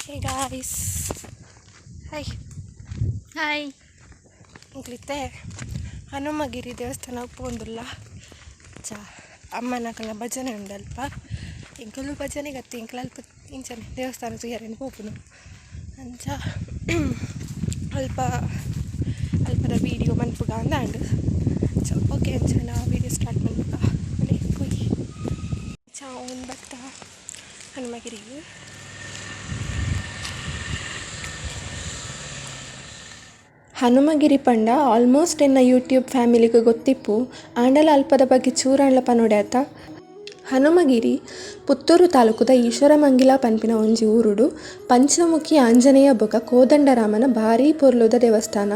Hey guys. Hi. Hi. ಎಂಕ್ಲಿತ್ತೆ Hanumagiri ದೇವಸ್ಥಾನಗ್ ಪೋವೊಂದುಲ್ಲ. ಚ ಅಮ್ಮನಕಲ್ನ ಭಜನೆ ಉಂಡಲ್ಪ. ಎಂಕುಲು ಭಜನೆಗತ್ತೆ ಎಂಕುಲು ಅಲ್ಪ ಇಂಚನೆ ದೇವಸ್ಥಾನ ತೂಯರೆನ್ ಪೋಪುನು. ಅಂಚ ಅಲ್ಪ ಅಲ್ಪದ ವೀಡಿಯೋ ಮನ್ಪುಗ ಅಂದಾಂಡ್. ಅಂಚ ಓಕೆ ಅಂಚ ನಾ ವೀಡಿಯೋ ಸ್ಟಾರ್ಟ್ ಮನ್ಪುಗ. ಬಲೆ ಪೋಯಿ. ಅಂಚ ಓನ್ ಬತ್ತ ಹನುಮಗಿರಿಗ್. ಹನುಮಗಿರಿ ಪಂಡ ಆಲ್ಮೋಸ್ಟ್ ಎನ್ನ ಯೂಟ್ಯೂಬ್ ಫ್ಯಾಮಿಲಿಗ್ ಗೊತ್ತಿಪ್ಪು. ಆಂಡಲ ಅಲ್ಪದ ಬಗ್ಗೆ ಚೂರಾಂಡ್ಲ ಪನೊಡೆ ಅತ. ಹನುಮಗಿರಿ ಪುತ್ತೂರು ತಾಲೂಕುದ ಈಶ್ವರಮಂಗಿಲ ಪನ್ಪಿನ ಒಂಜಿ ಊರುಡು ಪಂಚಮುಖಿ ಆಂಜನೇಯ ಬೊಕ ಕೋದಂಡರಾಮನ ಭಾರೀ ಪೊರ್ಲುದ ದೇವಸ್ಥಾನ.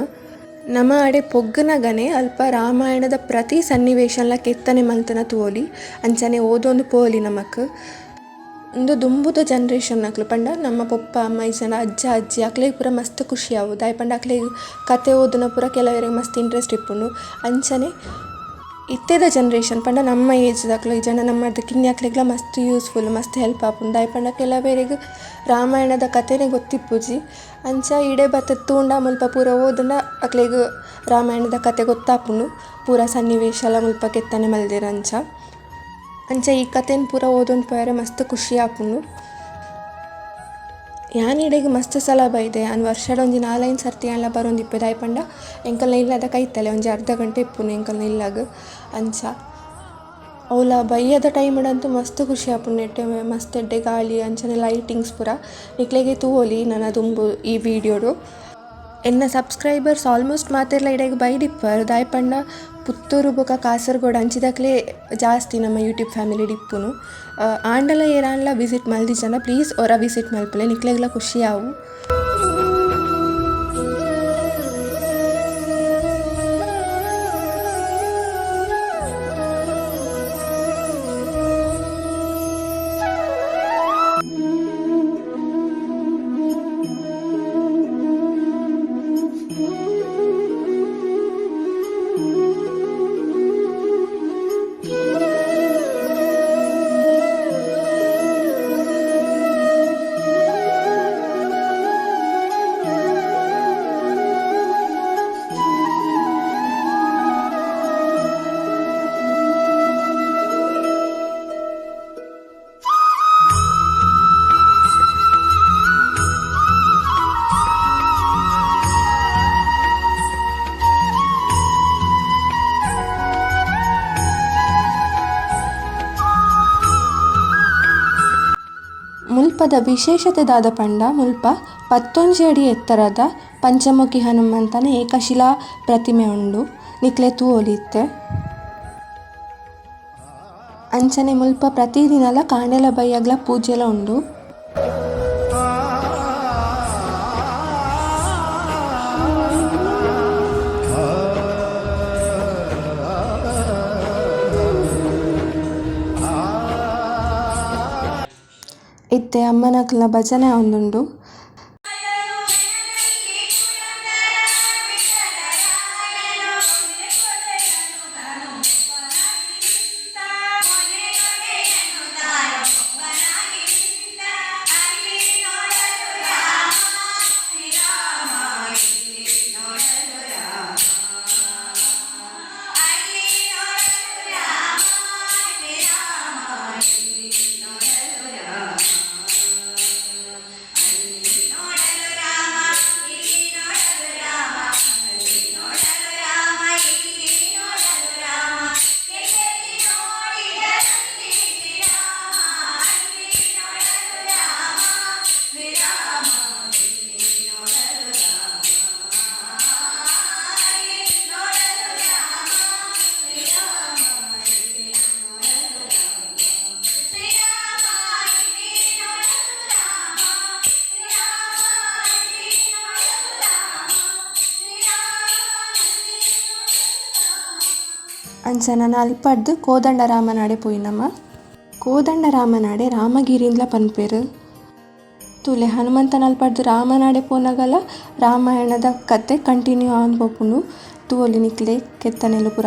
ನಮ ಅಡೆ ಪೊಗ್ಗುನಗನೆ ಅಲ್ಪ ರಾಮಾಯಣದ ಪ್ರತಿ ಸನ್ನಿವೇಶನ್ಲ ಕೆತ್ತನೆ ಮಲ್ತನ ತೂವೊಲಿ. ಅಂಚನೆ ಓದೊಂದು ಪೋಲಿ ನಮಕ್. ಉಂದು ದುಂಬುದ ಜನರೇಷನ್ ನಕುಲು ಪಂಡ ನಮ್ಮ ಪೊಪ್ಪ ಅಮ್ಮ ಇಜ್ಜಂಡ ಅಜ್ಜ ಅಜ್ಜಿ ಅಕ್ಲೆಗ್ ಪೂರ ಮಸ್ತ್ ಖುಷಿ ಆವು. ದಾಯೆ ಪಂಡ ಅಕ್ಲೆಗ್ ಕತೆ ಓದುನ ಪೂರ ಕೆಲವೆರೆಗ್ ಮಸ್ತ್ ಇಂಟ್ರೆಸ್ಟ್ ಇಪ್ಪುಂಡು. ಅಂಚನೆ ಇತ್ತೆದ ಜನರೇಷನ್ ಪಂಡ ನಮ್ಮ ಏಜ್ ದಕುಲು ಇಜ್ಜಂಡ ನಮ್ಮರ್ದ್ ಕಿನ್ಯಕ್ಲೆಗ್ಲ ಮಸ್ತ್ ಯೂಸ್ಫುಲ್ ಮಸ್ತ್ ಹೆಲ್ಪ್ ಆಪುಂಡು. ದಾಯೆ ಪಂಡ ಕೆಲವೆರೆಗ್ ರಾಮಾಯಣದ ಕತೆನೆ ಗೊತ್ತಿಪ್ಪುಜಿ. ಅಂಚ ಇಡೆ ಬತ್ತ್ ತೂಂಡ ಮುಲ್ಪ ಪೂರ ಓದುಂಡ ಅಕ್ಲೆಗ್ ರಾಮಾಯಣದ ಕತೆ ಗೊತ್ತಾಪುಂಡು. ಪೂರ ಸನ್ನಿವೇಶಲ ಮುಲ್ಪ ಕೆತ್ತನೆ ಮಲ್ದೆರ್ ಅಂಚ. ಅಂಚ ಈ ಕತೆನ್ ಪೂರ ಓದೊಂದು ಪೋಯೆರೆ ಮಸ್ತ್ ಖುಷಿ ಆಪುಂಡು. ಯಾನ್ ಇಡೆಗ್ ಮಸ್ತ್ ಸಲ ಬೈದೆ. ಯಾನ್ ವರ್ಷಡ್ ಒಂಜಿ ನಾಲೈನ್ ಸರ್ತಿ ಯಾನ್ಲ ಬರೊಂದಿಪ್ಪೆ. ದಾಯೆ ಪಂಡ ಎಂಕಲ್ನ ಇಲ್ಲದ ಕೈತಲೆ ಒಂಜಿ ಅರ್ಧ ಗಂಟೆ ಇಪ್ಪುನು ಎಂಕಲ್ನ ಇಲ್ಲಗ್. ಅಂಚ ಅವ್ಲ ಬಯ್ಯದ ಟೈಮ್ ಡಂತೂ ಮಸ್ತ್ ಖುಷಿ ಆಪುಂಡು. ನೆಟೆ ಮಸ್ತ್ ಎಡ್ಡೆ ಗಾಳಿ ಅಂಚನೆ ಲೈಟಿಂಗ್ಸ್ ಪೂರ. ನಿಕ್ಲೆಗೆ ತೂವೊಲಿ ನನ ದುಂಬು ಈ ವಿಡಿಯೋಡು. ಎನ್ನ ಸಬ್ಸ್ಕ್ರೈಬರ್ಸ್ ಆಲ್ಮೋಸ್ಟ್ ಮಾತೆರ್ಲ ಇಡೆಗ್ ಬೈದಿಪ್ಪರ್. ದಾಯೆ ಪಂಡ ಪುತ್ತೂರು ಬೊಕ ಕಾಸರಗೋಡು ಅಂಚಿದಕ್ಲೆ ಜಾಸ್ತಿ ನಮ್ಮ ಯೂಟ್ಯೂಬ್ ಫ್ಯಾಮಿಲಿಡ್ ಇಪ್ಪುನು. ಆಂಡಲ ಏರಾಂಡಲ ವಿಸಿಟ್ ಮಲ್ದಿಜಂಡ ಪ್ಲೀಸ್ ಒರ ವಿಸಿಟ್ ಮಲ್ಪುಲೆ ನಿಕ್ಲೆಗ್ಲ ಖುಷಿ ಆವು. ಮುಲ್ಪದ ವಿಶೇಷತೆ ದಾದ ಪಂಡ ಮುಲ್ಪ ಪತ್ತೊಂಜಿ ಅಡಿ ಎತ್ತರದ ಪಂಚಮುಖಿ ಹನುಮಂತನ ಏಕಶಿಲಾ ಪ್ರತಿಮೆ ಉಂಡು. ನಿಕ್ಲೆ ತೂವೊಲಿ ಇತ್ತೆ. ಅಂಚನೆ ಮುಲ್ಪ ಪ್ರತಿದಿನಲ ಕಾಂಡೆಲ ಬಯ್ಯಗ್ಲ ಪೂಜೆಲ ಉಂಡು. ಇತ್ತೆ ಅಮ್ಮನಕ್ಲ್ನ ಭಜನೆ ಆವೊಂದುಂಡು. ಅಂಚ ನನ ಅಲ್ಪಡ್ದ್ ಕೋದಂಡರಾಮನಾಡೆ ಪೋಯಿನಮ. ಕೋದಂಡರಾಮನಾಡೆ ರಾಮಗಿರಿಂದ್ಲ ಪನ್ಪೆರ್. ತೂಲೆ ಹನುಮಂತನ ಅಲ್ಪಡ್ದ್ ರಾಮನಾಡೆ ಪೋನಗಲ ರಾಮಾಯಣದ ಕತೆ ಕಂಟಿನ್ಯೂ ಆವೊಂದು ಪೋಪುಂಡು. ತೂವೊಲಿ ನಿಕ್ಲೆ ಕೆತ್ತನೆಲು ಪೂರ.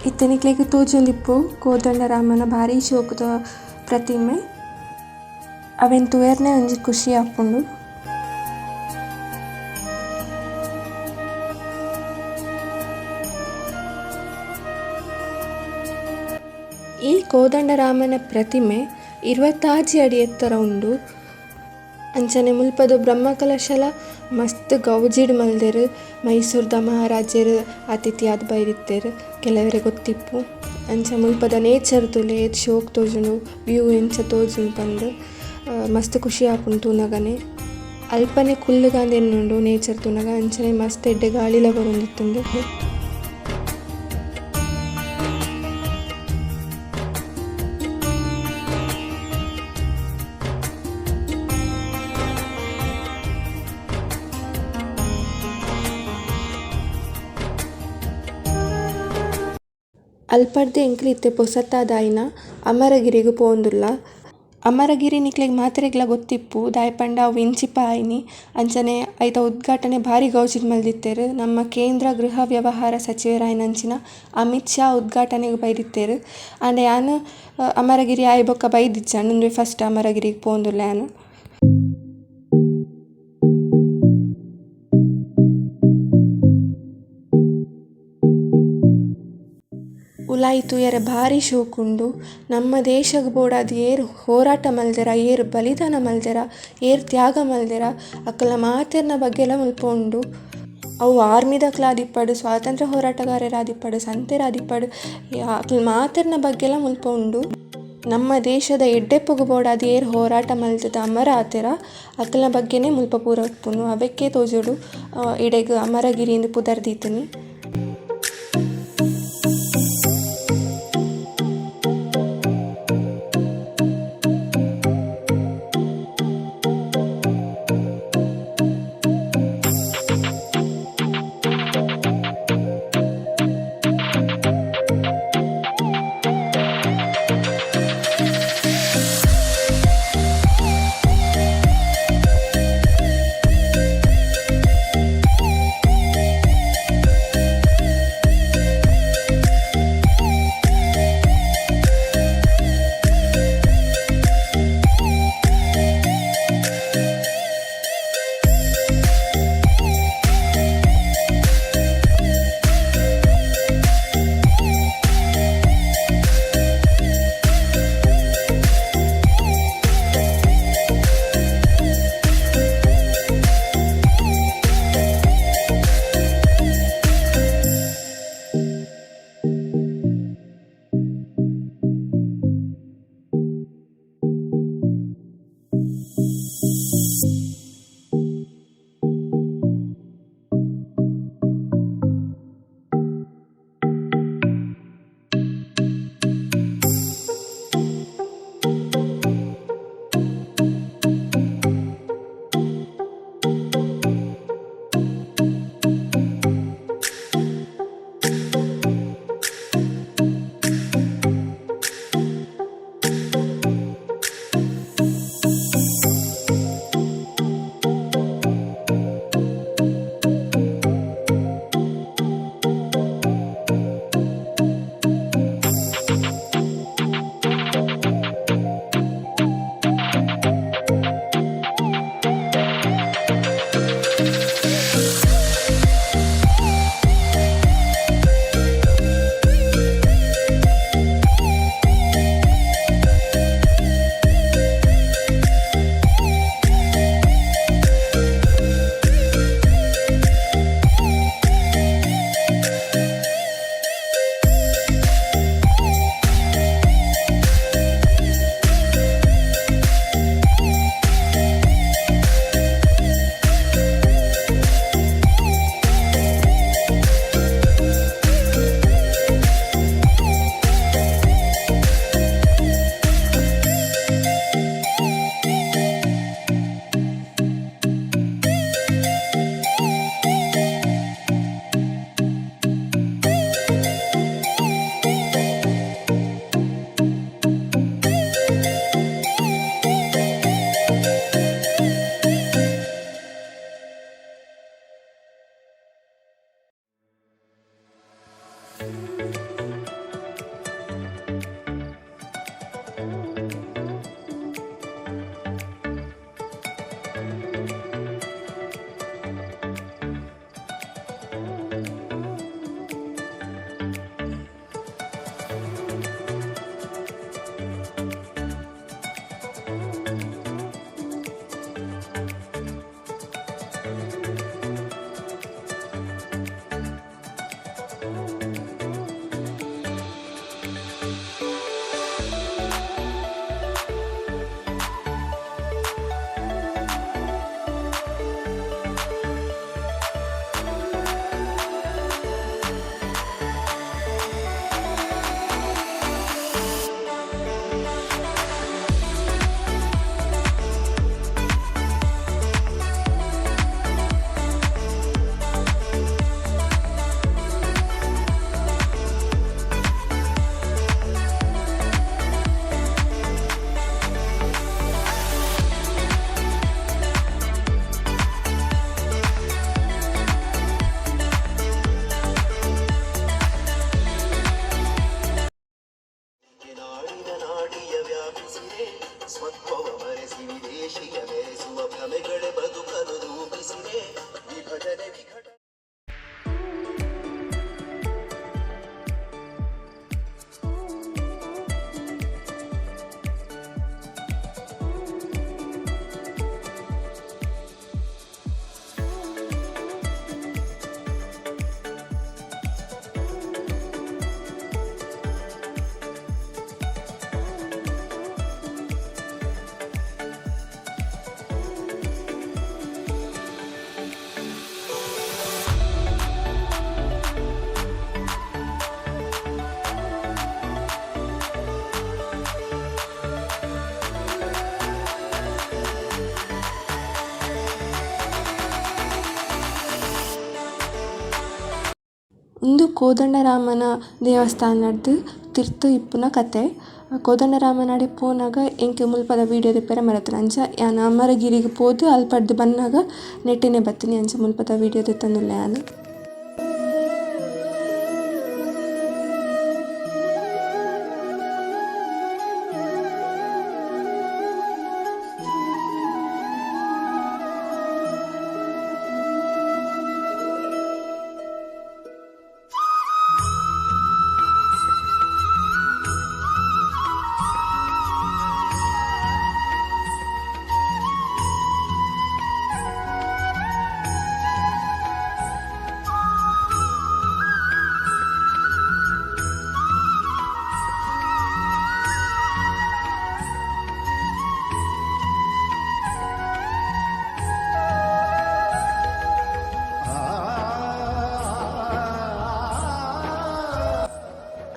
ಇತ್ತೆ ನಿಕ್ಲೆಗ್ ತೋಜೊಂದಿಪ್ಪು ಕೋದಂಡರಾಮನ ಬಾರಿ ಶೋಕುದ ಪ್ರತಿಮೆ. ಅವೆನ್ ತೂಯೆರ್ನೆ ಒಂಜಿ ಖುಷಿ ಆಪುಂಡು. ಈ ಕೋದಂಡರಾಮನ ಪ್ರತಿಮೆ 26 ಅಡಿ ಎತ್ತರ ಉಂಡು. ಅಂಚನೆ ಮುಲ್ಪದ ಬ್ರಹ್ಮಕಲಶಲ ಮಸ್ತ್ ಗೌಜಿಡ್ ಮಲ್ದೆರ್. ಮೈಸೂರ್ದ ಮಹಾರಾಜೆರ್ ಅತಿಥಿ ಆದ್ ಬೈದಿತ್ತೆರ್ ಕೆಲವೆರೆಗ್ ಗೊತ್ತಿಪ್ಪು. ಅಂಚ ಮುಲ್ಪದ ನೇಚರ್ ತೂಲೆ ಏತ್ ಶೋಕು ತೋಜುಂಡು ವೀವ್ ಎಂಚ ತೋಜುಂಡು ಪಂದ್ ಮಸ್ತ್ ಖುಷಿ ಆಪುಂಡು ತೂನಗನೆ. ಅಲ್ಪನೆ ಕುಲ್ಲುಗಾಂದ್ ಎನ್ನುಂಡು ನೇಚರ್ ತೂನಗ ಅಂಚನೆ ಮಸ್ತ್ ಎಡ್ಡೆ ಗಾಳಿಲ ಬರೊಂದಿತ್ತುಂಡು. ಅಲ್ಪರ್ದ್ ಎಂಕುಲು ಇತ್ತೆ ಪೊಸತಾದ್ ಆಯಿನ ಅಮರಗಿರಿಗ್ ಪೋವೊಂದುಲ್ಲ. ಅಮರಗಿರಿ ನಿಕ್ಲೆಗ್ ಮಾತೆರೆಗ್ಲಾ ಗೊತ್ತಿಪ್ಪು ದಾಯೆ ಪಂಡ ಅವು ಇಂಚಿಪ ಆಯಿನಿ ಅಂಚನೆ ಐತ ಉದ್ಘಾಟನೆ ಬಾರಿ ಗೌಜಿಡ್ ಮಲ್ದಿತ್ತೆರ್ ನಮ್ಮ ಕೇಂದ್ರ ಗೃಹ ವ್ಯವಹಾರ ಸಚಿವೆರಾಯಿನಂಚಿನ ಅಮಿತ್ ಶಾ ಉದ್ಘಾಟನೆಗ್ ಬೈದಿತ್ತೆರ್. ಆಂಡ ಯಾನ್ ಅಮರಗಿರಿ ಆಯಿಬೊಕ ಬೈದಿಜ್ಜಾಂಡ್ ಉಂದುವೆ ಫಸ್ಟ್ ಅಮರಗಿರಿಗ್ ಪೋವೊಂದುಲ್ಲೆ ಯಾನ್. ಉಲಾಯಿ ತೂಯರೆ ಬಾರಿ ಶೋಕುಂಡು ನಮ್ಮ ದೇಶಗ್ ಬೋಡಾದ್ ಏರ್ ಹೋರಾಟ ಮಲ್ದೆರ ಏರ್ ಬಲಿದಾನ ಮಲ್ದೆರ ಏರ್ ತ್ಯಾಗ ಮಲ್ದೆರ ಅಕಲ್ನ ಮಾತೆರ್ನ ಬಗ್ಗೆಲ ಮುಲ್ಪ ಉಂಡು. ಅವು ಆರ್ಮಿ ದಕುಲು ಆದಿಪ್ಪಡ್ ಸ್ವಾತಂತ್ರ ಹೋರಾಟಗಾರೆರ್ ಆದಿಪ್ಪಡ್ ಸಂತೆರ್ ಆದಿಪ್ಪಡ್ ಅಕುಲು ಮಾತೆರ್ನ ಬಗ್ಗೆಲ ಮುಲ್ಪ ಉಂಡು. ನಮ್ಮ ದೇಶದ ಎಡ್ಡೆಪ್ಪುಗು ಬೋಡಾದ್ ಏರ್ ಹೋರಾಟ ಮಲ್ತುದು ಅಮರ ಆತೆರ ಅಕಲ್ನ ಬಗ್ಗೆನೆ ಮುಲ್ಪ ಪೂರ ಉಪ್ಪುನು ಅವೆಕ್ಕೆ ತೋಜೊಡು ಇಡೆಗ್ ಅಮರಗಿರಿ ಇಂದ್ ಪುದರ್ ದೀತಿನಿ. ಉಂದು ಕೋದಂಡರಾಮನ ದೇವಸ್ಥಾನರ್ದ್ ತಿರ್ತ್ ಇಪ್ಪುನ ಕತೆ. ಕೋದಂಡರಾಮನಡೆ ಪೋನಗ ಎಂಕ್ ಮುಲ್ಪದ ವೀಡಿಯೊ ದೆಪ್ಪರೆ ಮರತ್ಂಡ್ ಅಂಚ ಯಾನ್ ಅಮರಗಿರಿಗ್ ಪೋದು ಅಲ್ಪರ್ದ್ ಬನ್ನಗ ನೆಟ್ಟೆನೆ ಬತ್ತಿನಿ ಅಂಚ ಮುಲ್ಪದ ವೀಡಿಯೊ ದೆತ್ತೊಂದುಲ್ಲೆ ಯಾನ್.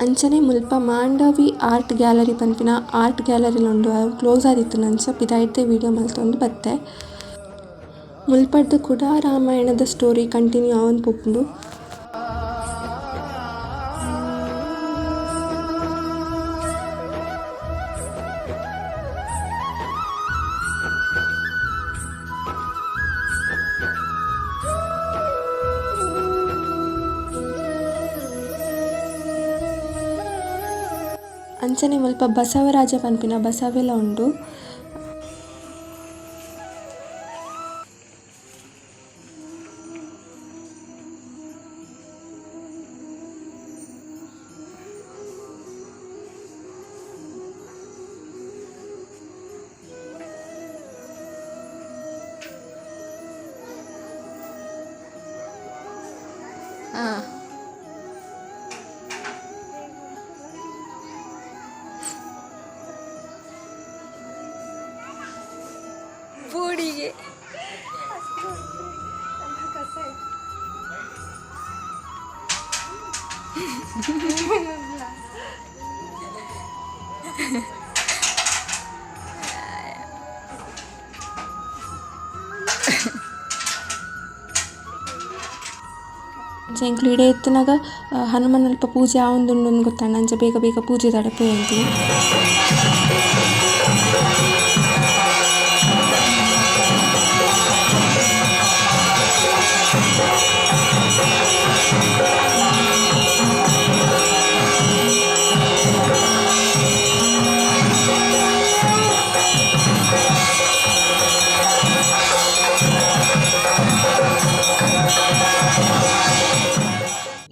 ಅಂಚನೆ ಮುಲ್ಪ ಮಾಂಡವಿ ಆರ್ಟ್ ಗ್ಯಾಲರಿ ಪನ್ಪಿನ ಆರ್ಟ್ ಗ್ಯಾಲರಿಲ ಉಂಡು ಅವು ಕ್ಲೋಸ್ ಆದಿತ್ತುಂಡು ಅಂಚ ಪಿದಾಯಿರ್ದೆ ವೀಡಿಯೊ ಮಲ್ತೊಂದು ಬತ್ತೆ. ಮುಲ್ಪರ್ದ್ ಕುಡ ರಾಮಾಯಣದ ಸ್ಟೋರಿ ಕಂಟಿನ್ಯೂ ಆವೊಂದು ಪೋಪುಂಡು. ಅಂಚನೆ ಮುಲ್ಪ ಬಸವರಾಜ ಪನ್ಪಿನ ಬಸವೆಲ ಉಂಡು. ಪೋಡಿಗೆ. ಅಂಚ ಎಂಕ್ಲು ಇಡೆ ಇತ್ತಿನಗ ಹನುಮನಲ್ಪ ಪೂಜೆ ಆವೊಂದುಂಡು ಅಂದ್ ಗೊತ್ತಾಂಡ್ ಅಂಚ ಬೇಗ ಬೇಗ ಪೂಜೆದಡೆ ಪೋಯೆ ಎಂಕ್ಲು.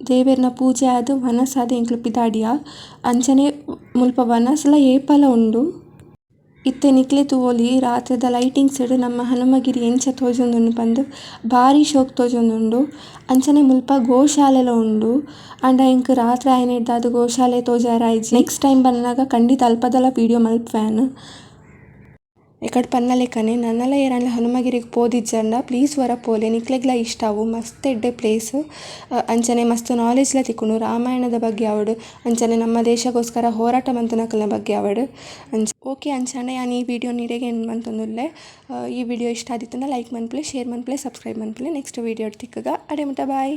ದೇವೆರ್ನ ಪೂಜೆ ಆದ್ ವನಸ್ ಆದ್ ಎಂಕ್ಲು ಪಿದಾಡಿಯ ಅಂಚನೆ ಮುಲ್ಪ ವನಸ್ಲ ಏಪಲ ಉಂಡು. ಇತ್ತೆ ನಿಕ್ಲೆ ತೂವೊಲಿ ರಾತ್ರೆದ ಲೈಟಿಂಗ್ಸ್ ಡ್ ನಮ್ಮ ಹನುಮಗಿರಿ ಎಂಚ ತೋಜೊಂದುಂಡು ಪಂದ್ ಬಾರಿ ಶೋಕು ತೋಜೊಂದುಂಡು. ಅಂಚನೆ ಮುಲ್ಪ ಗೋಶಾಲೆಲ ಉಂಡು ಆಂಡ ಎಂಕ್ ರಾತ್ರೆ ಆಯಿನೆಡ್ದಾದ್ ಗೋಶಾಲೆ ತೋಜರೆ ಆಯಿಜಿ. ನೆಕ್ಸ್ಟ್ ಟೈಮ್ ಬನ್ನಗ ಖಂಡಿತ ಅಲ್ಪದಲ ವೀಡಿಯೊ ಮಲ್ಪುವೆ ಯಾನ್. ಎಕಡ್ ಪನ್ನಲೆಕನೆ ನನಲ ಏರಾಂಡಲ ಹನುಮಗಿರಿಗ್ ಪೋದಿಜ್ಜಂಡ ಪ್ಲೀಸ್ ಒರ ಪೋಲೆ ನಿಕ್ಲೆಗ್ಲ ಇಷ್ಟ ಆವು ಮಸ್ತ್ ಎಡ್ಡೆ ಪ್ಲೇಸ್. ಅಂಚನೆ ಮಸ್ತ್ ನಾಲೆಜ್ ಲ ತಿಕ್ಕುಂಡು ರಾಮಾಯಣದ ಬಗ್ಗೆ ಆವಡ್ ಅಂಚನೆ ನಮ್ಮ ದೇಶಗೋಸ್ಕರ ಹೋರಾಟ ಮಂತುನಕಲ್ನ ಬಗ್ಗೆ ಆವಡ್. ಅಂಚ ಓಕೆ ಅಂಚಾಂಡ ಯಾನ್ ಈ ವೀಡಿಯೋನ್ ಇಡೆಗೆ ಎಂಡ್ ಮಂತೊಂದುಲ್ಲೆ. ಈ ವೀಡಿಯೊ ಇಷ್ಟ ಆದಿತ್ತುಂಡ ಲೈಕ್ ಮನ್ಪುಲೆ, ಶೇರ್ ಮನ್ಪುಲೆ, ಸಬ್ಸ್ಕ್ರೈಬ್ ಮನ್ಪುಲೆ. ನೆಕ್ಸ್ಟ್ ವೀಡಿಯೋ ತಿಕ್ಕುಗ ಅಡೆ ಮುಟ ಬಾಯ್.